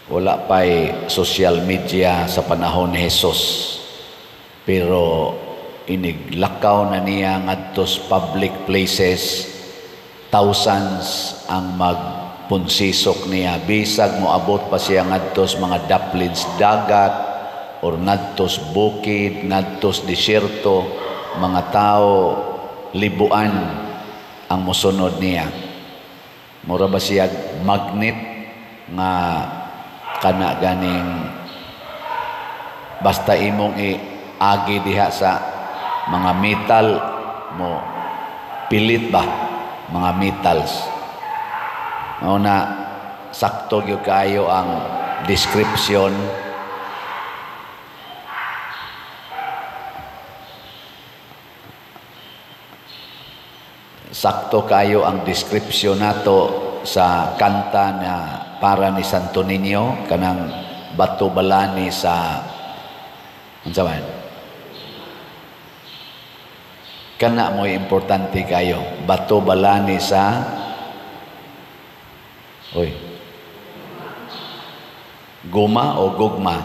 Wala pa'y social media sa panahon ni Jesus. Pero iniglakaw na niya ngadtos public places, thousands ang magpunsisok niya. Bisag moabot pa siya ngadtos mga daplins dagat or ngadtos bukid, ngadtos disyerto, mga tao libuan ang mosunod niya. Mura ba siya magnet nga kana ganing basta imong iagi diha sa mga metal mo pilit ba mga metals. Mao na sakto gyud kaayo ang description sakto kayo ang description nato sa kanta na para ni Santo Niño, kanang bato balani sa unsa man kana mo'y importante kayo, bato balani sa oy guma o gugma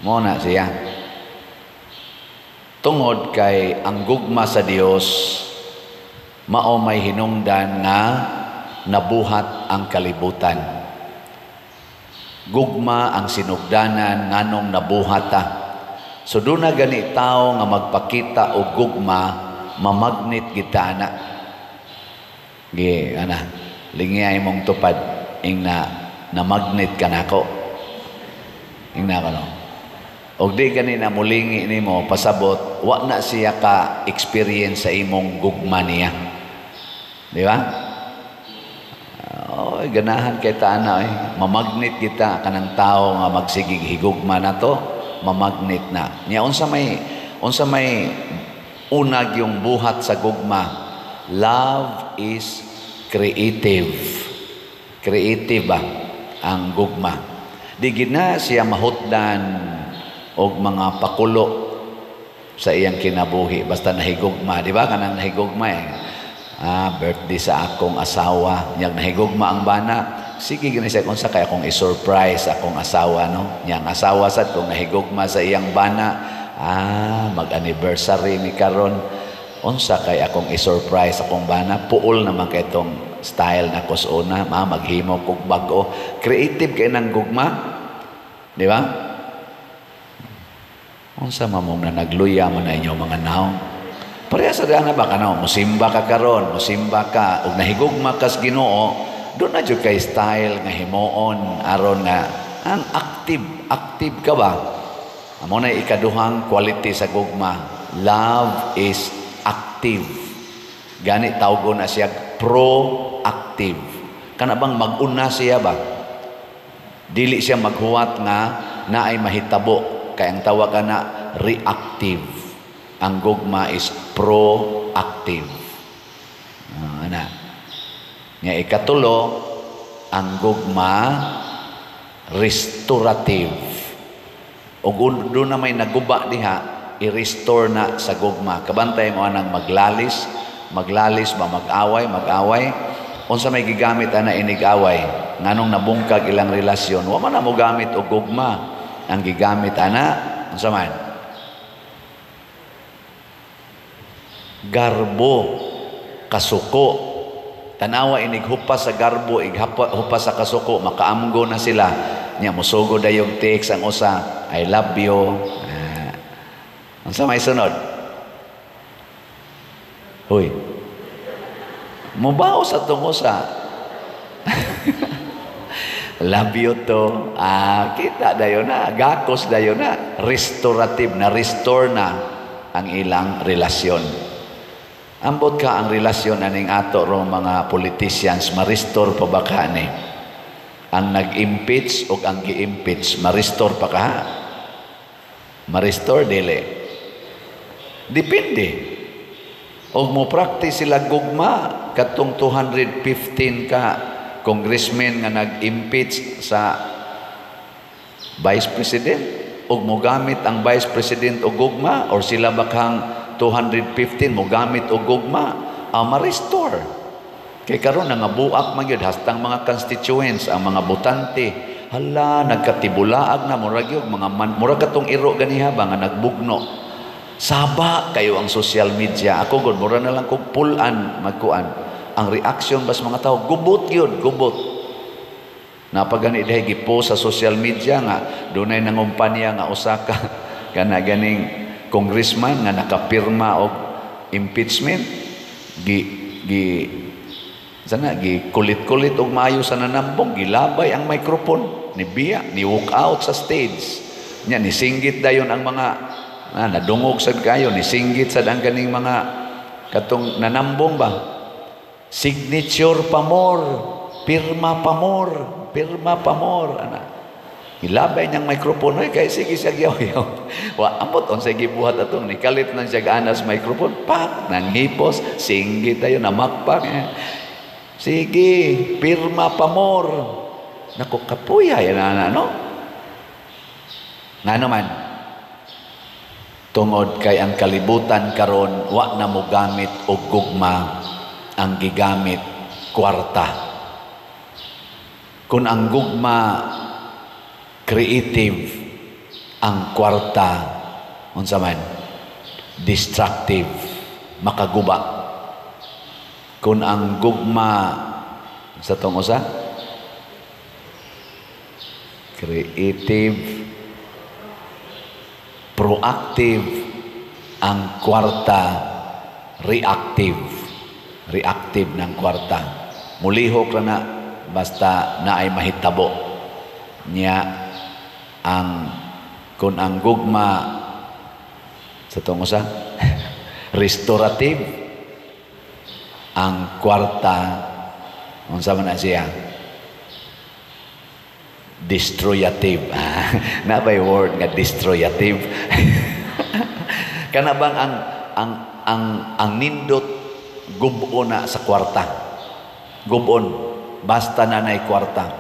mo na siya. Tungod kay ang gugma sa Dios mao may hinungdan nga nabuhat ang kalibutan. Gugma ang sinugdanan nganong nabuhat ta. So doon na gani tao nga magpakita og gugma, mamagnet kita ana. Gi ana, lingiyay mong tupad ing na namagnet ka nako. Ing na kano. Og di gani na mulingi nimo pasabot, wa na siya ka experience sa imong gugma niya. Di ba? Oh, ganahan kay ta ana eh. Mamagnet kita kanang tao nga magsigig higugma nato, mamagnet na. Nya unsa may unag yung buhat sa gugma? Love is creative. Creative ba ang gugma? Di gid na siya mahutdan og mga pakulo sa iyang kinabuhi basta nahigugma, di ba? Kanang nahigugma eh. Ah, birthday sa akong asawa, nyag nahigugma ang bana. Sige gini siya kung sa kay akong i-surprise akong asawa, no? Nyang asawa sad kung nahigugma sa iyang bana, ah, mag-anniversary mi karon. Unsa kay akong i-surprise akong bana? Puol naman kay tong style na kusuna, ma maghimo kog bag-o. Creative kay nang gugma. Di ba? Unsa mamong na nagluya man na inyo mga naong. Pareha sa daan na ba kano, musimba ka karon, musimba ka ug nahigugma kas Ginoo, doon na jud kay style nga himuon aron nga ang active, active ka ba? Amo na ikaduhang quality sa gugma. Love is active. Gani tawgon na siya proactive. Kana bang mag-una siya ba? Dili siya maghuwat nga naay mahitabo. Kay ang tawag na reactive. Ang gugma is proactive. Ana. Nga ikatulo, ang gugma restorative. Ug doon na may naguba diha, i-restore na sa gugma. Kabantay mo anang maglalis, maglalis ba mag-away, mag-away. Unsa may gigamit ana inig-away? Nganong nabungkag ilang relasyon, wa man na mo gamit og gugma. Ang gigamit ana unsa man? Garbo, kasuko. Tanawa inighupas sa garbo, ighupas sa kasuko, makaamgo na sila. Nya mosugo dayong text ang usa, I love you. Unsa may sunod? Hoy. Mubaw sa tong usa. Love you to. Ah, kita dayon na, gakos dayon na, restorative na, restore na ang ilang relasyon. Ambot ka ang relasyon aning ato rong mga politicians, ma-restore pa ba ka ni? Ang nag-impeach o ang gi-impeach, ma-restore pa ka? Ma-restore dili. Depende. Og mo practice sila gugma katong 215 ka congressmen nga nag-impeach sa vice president, og mogamit ang vice president og gugma, or sila bakang 215 mogamit og gugma, ma-restore. Kay karon nangabuak man gyud hastang mga constituents, ang mga botante, hala, nagkatibulaag na, murag gyud mga man, murag katong iro ganiha ba nga nagbugno. Saba kayo ang social media. Ako gud mura na lang kog pulan magkuan. Ang reaction bas mga tao, gubot gyud, gubot. Napagani dihay gipost sa social media nga dunay nangumpanya nga usa ka kana ganing congressman nga nakapirma og impeachment, gi gi sana gi kulit-kulit og maayo sa nanambong, gilabay ang microphone ni biya, ni walk out sa stage nya, ni singgit dayon ang mga nadungog sad kayo, ni singgit sad ang kaning mga katong nanambong ba, "Signature pa more, pirma pa more, pirma pa more," ana. Ilabay niyang microphone, oy, kay sige siya yaw-yaw. Wa amot unsay gibuhat atong nikalit nang siya anas microphone, pak, nanghipos, singgit tayo, namakpak. Eh. "Sige, pirma pa more." Naku, kapuya yan ana, no? Nga naman, tungod kay ang kalibutan karon wa na mo gamit og gugma, ang gigamit kwarta. Kung ang gugma creative, ang kwarta unsa man? Destructive, makaguba. Kung ang gugma sa tong usa creative, proactive, ang kwarta reactive. Reactive ng kwarta, mulihok ra na basta naay mahitabo niya. Ang kung ang gugma sa tong usa restorative, ang kwarta unsa man na siya? Destroyative. Na ba'y word nga destroyative? Kana bang ang nindot gubo na sa kwarta, gubon basta na nay kwarta.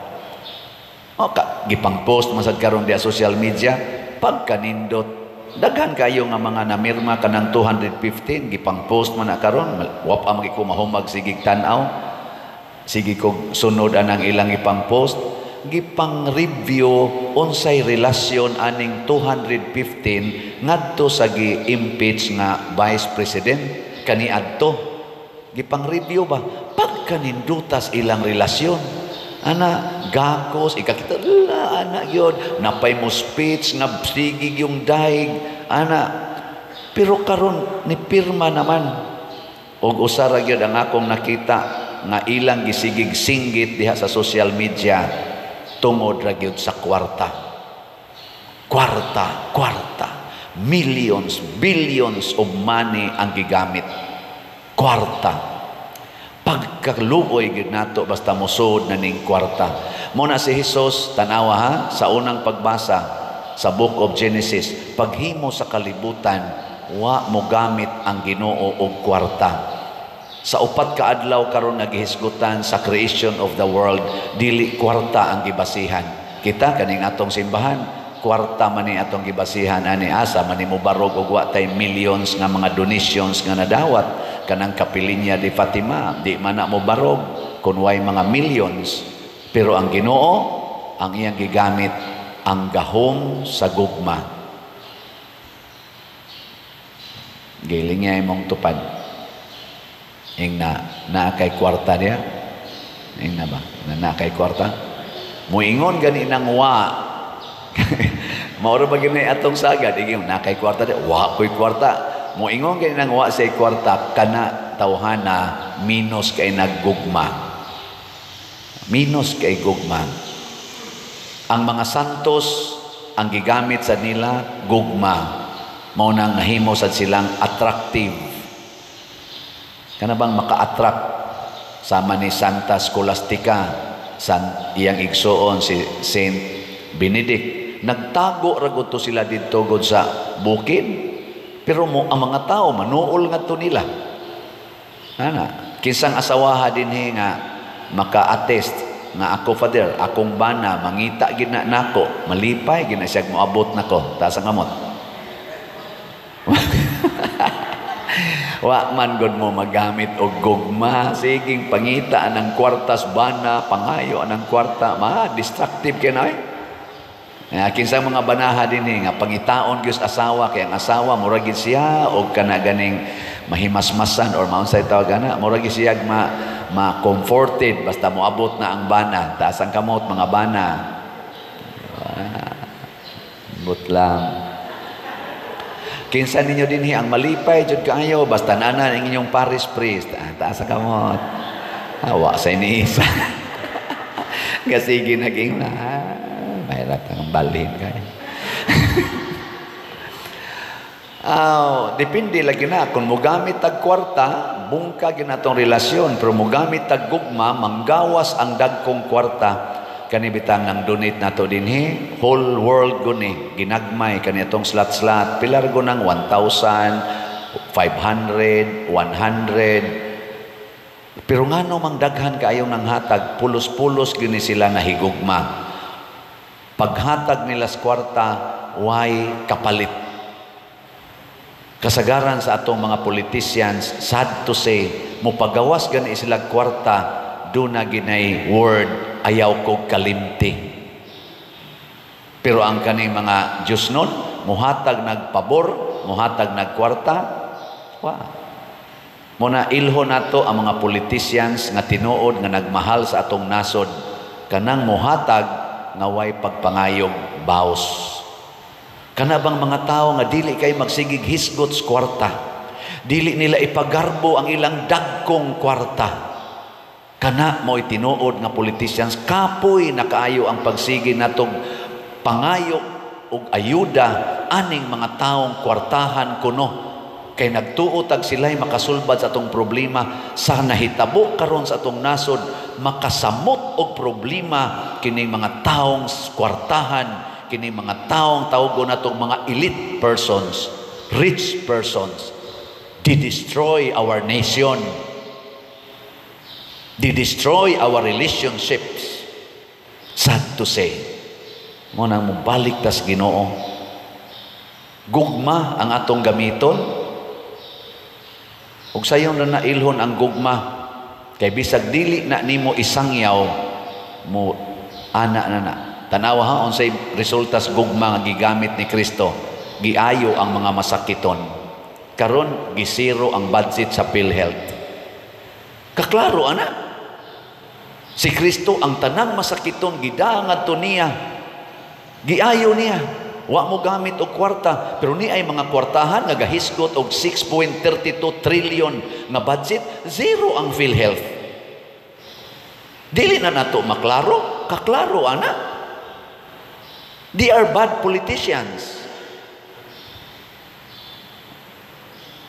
O ka gipang post masad karon diya social media, pagkanindot, daghan kayo nga mga namirma kanang 215, gipang post man na karon. Wa pa magi ko mahumag, sige tan-aw, sige kog sunod anang ilang ipang post, gipang review unsay relasyon aning 215 ngadto sa gi-impeach nga vice president kaniadto. Gipang review ba, pagkanindutas ilang relasyon ana, gakos ikakita la ana yun, napay mo speech nga sige yung daig ana, pero karon ni pirma naman. Og usa ra gyud ang akong nakita nga ilang gisigig singgit diha sa social media, tungod ra gyud sa kwarta. Kwarta, kwarta, millions, billions of money ang gigamit, kwarta. Pagkaluoy gyud nato basta mosud na ning kwarta. Mo na si Jesus, tanawa ha, sa unang pagbasa sa Book of Genesis, paghimo sa kalibutan, wa mo gamit ang Ginoo og kwarta. Sa 4 ka adlaw karon nga gihisgutan sa creation of the world, dili kwarta ang gibasihan. Kita kaning atong simbahan, kwarta man ni atong gibasihan ani, asa man ni mobarog og wa tay millions nga mga donations nga nadawat? Kanang Kapilinya de Fatima, di man na mobarog kun way mga millions. Pero ang Ginoo, ang iyang gigamit ang gahom sa gugma. Giling niya imong tupad. Ing na naa kay kwarta niya. Ing na ba? Na naa kay kwarta? Muingon gani nang wa. Mauro ba gini atong sagad? Ingon, naa kay kwarta niya. Wa ko'y kwarta. Muingon gani nang wa say kwarta, kana tawhana minus kay naggugma. Minus kay gugma. Ang mga santos ang gigamit sa nila gugma. Mao nang nahimo sad silang attractive. Kana bang maka-attract sama ni Santa Scholastica, san iyang igsuon si Saint Benedict. Nagtago ra gud to sila didto gud sa bukid. Pero mo ang mga tao manuol ngadto nila. Ana, kinsang asawaha dinhi nga maka-attest nga ako, Father, akong bana mangita gid na nako, malipay gid na siya moabot nako, taas ang kamot. Wa man gud mo magamit og gugma, siging pangita ng kwartas bana, pangayo ng kwarta, ma destructive kay na eh. Nga kinsa mga banaha dinhi nga pangitaon gyud asawa, kay ang asawa mura gid siya og kana ganing mahimasmasan or maunsay tawag ana, mura gid siya ma ma comforted basta moabot na ang bana. Taas ang kamot, mga bana. But lang. Kinsa ninyo dinhi ang malipay jud kaayo basta nana ang inyong parish priest? Ah, taas ang kamot. Awa sa ini isa. Kasi naging na mahirap ang balhin kay. Aw, depende lagi na kung mogamit tag kwarta, bungka gyud natong relasyon, pero mogamit tag gugma, manggawas ang dagkong kwarta. Kani bitang nang donate nato dinhi, whole world guni ginagmay kani atong slot-slot, pilar go nang 1,500, 100. Pero ngano mang daghan kaayo nang hatag, pulos-pulos gini sila nahigugma. Paghatag nila sa kwarta, why kapalit? Kasagaran sa atong mga politicians, sad to say, mopagawas gani sila kwarta, do na ginay word, "Ayaw ko kalimti." Pero ang kaning mga Diyos nun, muhatag nagpabor, muhatag nagkwarta, wa. Muna ilho nato ang mga politicians nga tinuod nga nagmahal sa atong nasod, kanang muhatag nga way pagpangayog baos. Kana bang mga tao nga dili kay magsigig hisgot sa kwarta, dili nila ipagarbo ang ilang dagkong kwarta. Kana mo'y tinuod nga politicians. Kapoy na kaayo ang pagsige natong pangayo og ayuda aning mga taong kwartahan kuno, kay nagtuo tag sila'y makasulbad sa atong problema. Sa nahitabo karon sa atong nasod, makasamot og problema kining mga taong kwartahan, kining mga taong tawgon natong mga elite persons, rich persons. They destroy our nation. They destroy our relationships. Sad to say. Mo nang mobalik tas Ginoo. Gugma ang atong gamiton. Ug sayon ra na ilhon ang gugma. Kay bisag dili na nimo isangyaw mo ana na na. Tanawa ha unsay resulta sa gugma nga gigamit ni Kristo. Giayo ang mga masakiton. Karon gisiro ang budget sa PhilHealth. Kaklaro ana. Si Kristo ang tanang masakiton gidangat to niya. Giayo niya. Wa mo gamit og kwarta, pero ni ay mga kwartahan nga gahisgot og 6.32 trillion nga budget, zero ang PhilHealth. Dili na nato maklaro, kaklaro ana. They are bad politicians.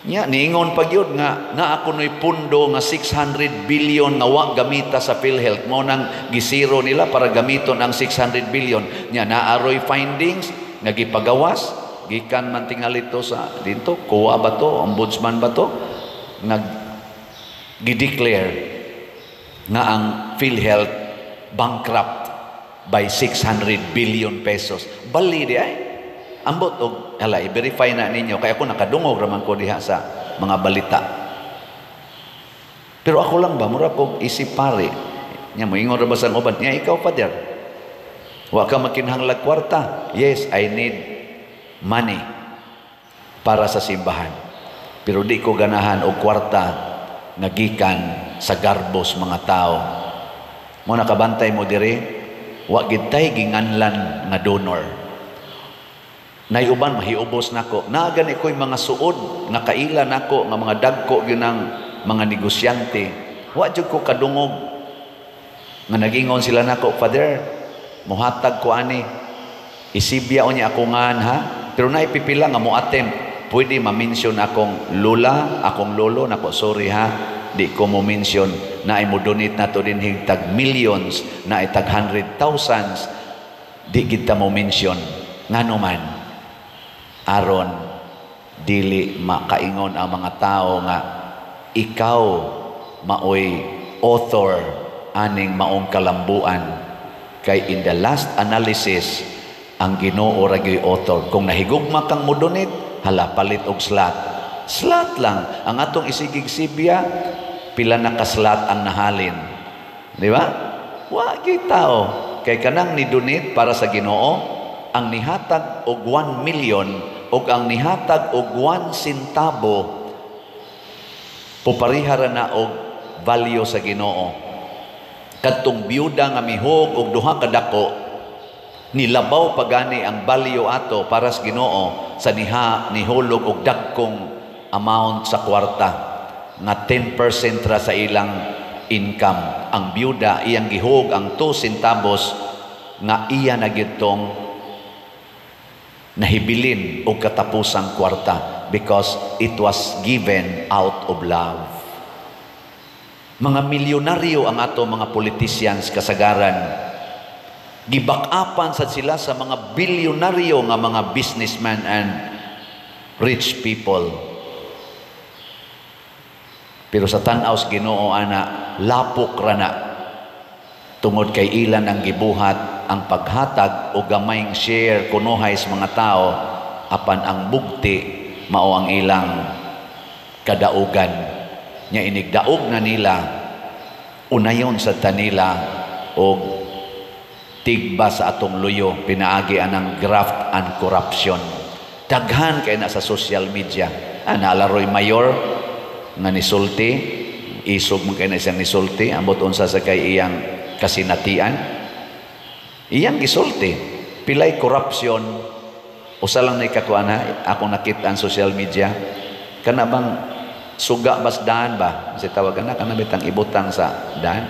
Nya niingon pa gyud nga naa kunoy pundo nga 600 billion nga wa gamita sa PhilHealth, mo nang gisiro nila para gamiton ang 600 billion. Nya naaroy findings nga gipagawas gikan man tingali to sa dinto, kuha ba to, ombudsman ba to, nga gideclare nga ang PhilHealth bankrupt by 600 billion pesos. Bali di ay. Ambot og hala, i-verify na ninyo kay ako nakadungog ra man ko diha sa mga balita. Pero ako lang ba mura kog isip pare. Nya moingon ra ba sa uban, nya ikaw, Father, wa ka makinahanglag kwarta? Yes, I need money para sa simbahan. Pero di ko ganahan og kwarta nga gikan sa garbos mga tao. Mo nakabantay mo diri, wa gid tay ginganlan nga donor. Naiuban mahiubos nako. Naa gani ko'y mga suod nga kaila nako nga mga dagko gyud ng mga negosyante. Wa jud ko kadungog nga nagingon sila nako, "Father, mohatag ko ani. Isibya unya ako ngan ha." Pero naipipila nga mo attempt, pwede ma-mention akong lola, akong lolo nako, "Sorry ha, di ko mo mention." Na ay mo donate nato din tag millions, na ay tag hundred thousands, di kita mo mention. Ngano man, aron dili makaingon ang mga tao nga ikaw maoy author aning maong kalambuan. Kay in the last analysis, ang Ginoo ra gyud author. Kung nahigugma kang mo donate, hala, palit og slot. Slot lang. Ang atong isigig sibya, pila na ka slot ang nahalin. Di ba? Wa gyud tao. Kay kanang ni-donate para sa Ginoo, ang nihatag og 1 million og ang nihatag og 1 centavo, pupareha ra na og value sa Ginoo. Kadtong biyuda nga mihog og duha ka dako, nilabaw pagani ang value ato para sa Ginoo sa nihulog og dagkong amount sa kwarta nga 10% ra sa ilang income. Ang biyuda, iyang gihog ang 2 centavos nga iya na gyud tong nahibilin og katapusang kwarta because it was given out of love. Mga milyonaryo ang ato mga politicians kasagaran. Gibakapan sad sila sa mga bilyonaryo nga mga businessmen and rich people. Pero sa tan-aw sa Ginoo ana, lapok ra na tungod kay ilan ang gibuhat ang paghatag o gamayng share kunuhay sa mga tao, apan ang bugti mao ang ilang kadaugan nya. Inigdaog na nila, unayon sa tanila og tigba sa atong luyo pinaagi anang graft and corruption. Daghan kay na sa social media. Naalaroy mayor nga nisulti, isog man kay na siyang nisulti, ambot unsa sa kay iyang kasinatian. Iyang gisulti pilay corruption. Usa lang na ikakuan ha, akong nakita ang social media, kana bang suga bas daan ba si tawag na, kana bitang ibutang sa daan.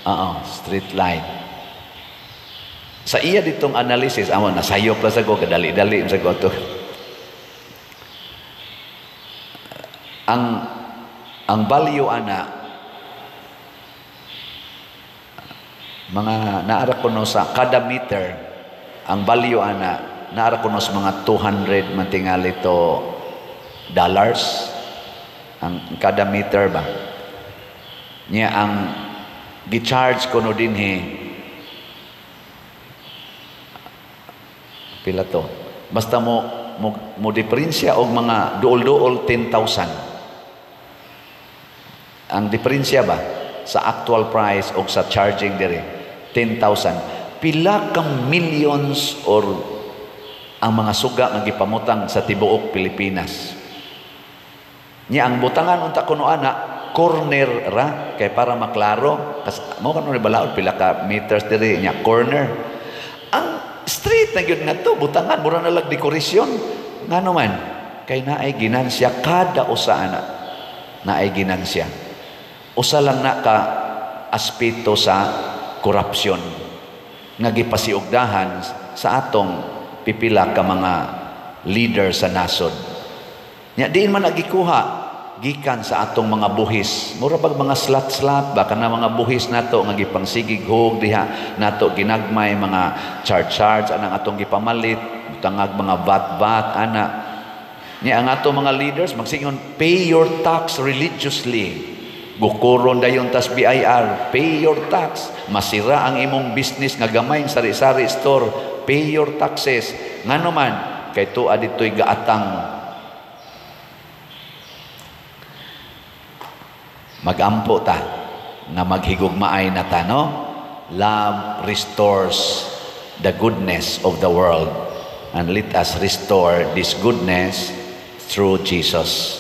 Oo, street light. Sa iya ditong analysis, amo nasayop la sa ko, kadali-dali sa ko to. Ang value ana mga naara kuno sa kada meter, ang value ana naara kuno sa mga 200 man tingali to dollars ang kada meter ba. Nya ang gi-charge kuno dinhi pila to, basta mo diferensya og mga duol-duol 10,000 ang diferensya ba sa actual price og sa charging diri, 10,000. Pila ka millions or ang mga suga nga gipamutang sa tibuok Pilipinas. Nya ang butangan unta kuno ana corner ra kay para maklaro kas mo kanu ni balaod pila ka meters diri nya corner. Ang street na gyud ngadto butangan mura na lag dekorasyon. Ngano man kay naay ginansya kada usa ana. Naay ginansya. Usa lang na ka aspeto sa korupsyon nga gipasiugdahan sa atong pipila ka mga leader sa nasod. Nya diin man agikuha gikan sa atong mga buhis. Mura pag mga slat-slat ba kana mga buhis nato nga gipangsigig hog diha nato ginagmay mga charge-charge anang atong gipamalit, butangag mga VAT-VAT ana. Nya ang atong mga leaders magsingon, "Pay your tax religiously." Gukuron dayon tas BIR, "Pay your tax." Masira ang imong business nga gamay sari-sari store, "Pay your taxes." Ngano man kay tuwa dito'y gaatang. Magampo ta nga maghigugmaay na ta, no? Love restores the goodness of the world, and let us restore this goodness through Jesus.